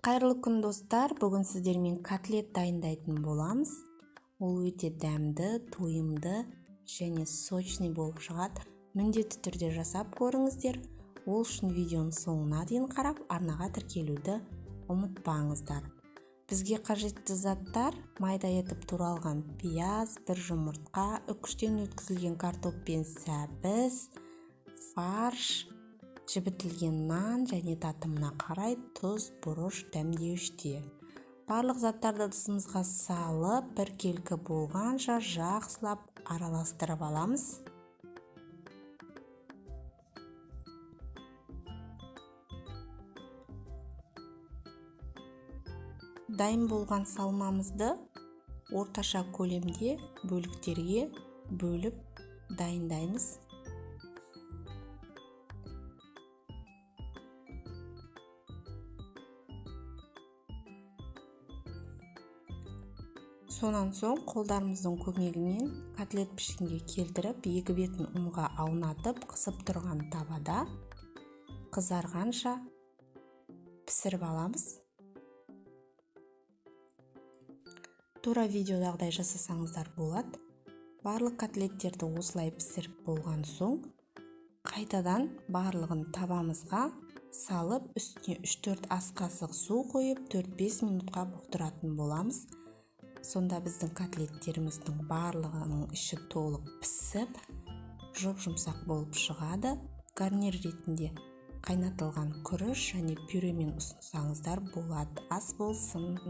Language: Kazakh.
Қайырлы күн, достар! Бүгін сіздермен котлет дайындайтын боламыз. Ол өте дәмді, тойымды және сочный болып шығады. Міндетті түрде жасап көріңіздер. Ол үшін видеоның соңына дейін қарап, арнаға тіркелуді ұмытпаңыздар. Бізге қажетті заттар: майда етіп туралған пияз, бір жұмыртқа, үкіштен өткізілген картоп пен сәбіз, фарш, жібітілген нан және татымына қарай тұз, бұрыш, дәмдеуіштер. Барлық заттарды ыдысымызға салып, біркелкі болғанша жақсылап араластырып аламыз. Дайын болған салмамызды орташа көлемде бөліктерге бөліп дайындаймыз. Сонан соң қолдарымыздың көмегімен котлет пішінге келтіріп, екі бетін ұнға аунатып, қысып тұрған табада қызарғанша пісіріп аламыз. Тура видеодағыдай жасасаңыздар болады. Барлық котлеттерді осылай пісіріп болған соң, қайтадан барлығын табамызға салып, үстіне 3-4 ас қасық су қойып, 4-5 минутқа бұқтыратын боламыз. Сонда біздің котлеттеріміздің барлығының іші толық пісіп, жұп-жұмсақ болып шығады. Гарнир ретінде қайнатылған күріш және пюремен ұсынсаңыздар болады. Ас болсын!